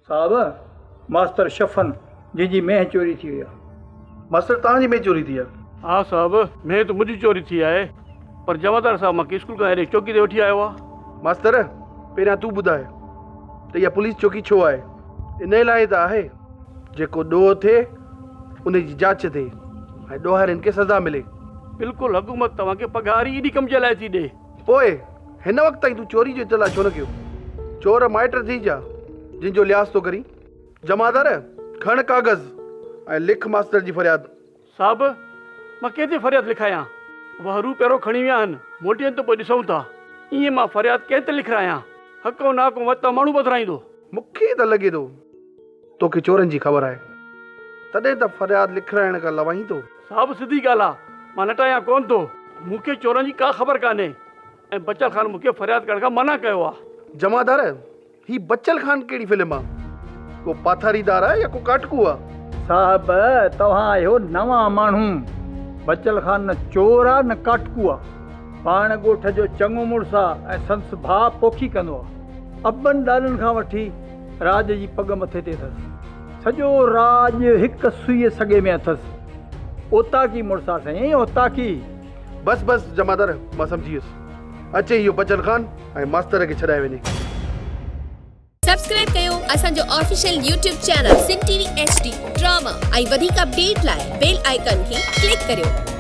صاحب، ماستر شفن جنهن جي مينهن چوري ٿي وئي آ. ماستر توهان جي مينهن چوري ٿي آ؟ ها صاحب، مينهن ته منهنجي چوري ٿي آهي، پر جمعدار صاحب مان کي اسڪول کان هيڏي چوڪي تي وٺي آيو آ. ماستر، پهريان تون ٻڌاء ته اها پوليس چوڪي ڇو آهي؟ انهيء لاء ته آهي، جيڪو ڏوهه ٿئي، انهي جي جاچ ٿئي ۽ ڏوهارين کي سزا ملي. بلڪل، حڪومت توهان کي پگهار ئي ايڏي ڪم جي لاء ٿي ڏئي. پوء هن وقت تائين تون چوري جو اطلاع ڇو نه ڪيو؟ چور مائٽ ٿي جا، جن جو لحاظ ٿو ڪرين. جمعدار، کڻ ڪاغذ ۽ لک ماستر جي فرياد. صاحب، مان ڪنهن تي فرياد لکايان؟ وهرو پيرو کڻي ويا آهن، موٽين ته پوء ڏسون ٿا. ائين مان فرياد ڪنهن تي لکرايان؟ حق ۽ ناحق وت ماڻهو ٻڌرائيندو. مون کي ته لڳي ٿو توکي چورن جي خبر آهي، تڏهن ته فرياد لکرائڻ کان لوائين ٿو. صاحب سڌي ڳالهه آ، مان نٽايان ڪونه ٿو. مون کي چورن جي ڪا خبر ڪانهي ۽ بچل خان مون کي فرياد ڪرڻ کان منع ڪيو آ. جمعدار، هي بچل خان ڪهڙي فلم آ؟ ڪو پاٿاريدار آ يا ڪو ڪاٽڪو آ؟ صاحب، توهان آهيو نوان ماڻهو. بچل خان نه چور آ نه ڪاٽڪو آ. پاڻ ڳوٺ جو چڱو مڙس آ ۽ سندس ڀاء پوکي ڪندو آ. ابن ڏاڏن کان وٺي راڄ جي پڳ مٿي تي اٿس. سڄو راڄ هڪ سوئيء سڳي ۾ اٿس. اوطاقي مڙس آ سائين، اوطاقي. بس بس جمعدار مان سمجهي ويس. اچي اهو بچل خان ۽ ماستر کي ڇڏائي وڃي. سبسڪرائب ڪيو اسان جو official YouTube channel Sindh T V H D drama ۽ وڌيڪ اپڊيٽ لاء بيل آئيڪان کي ڪلڪ ڪريو.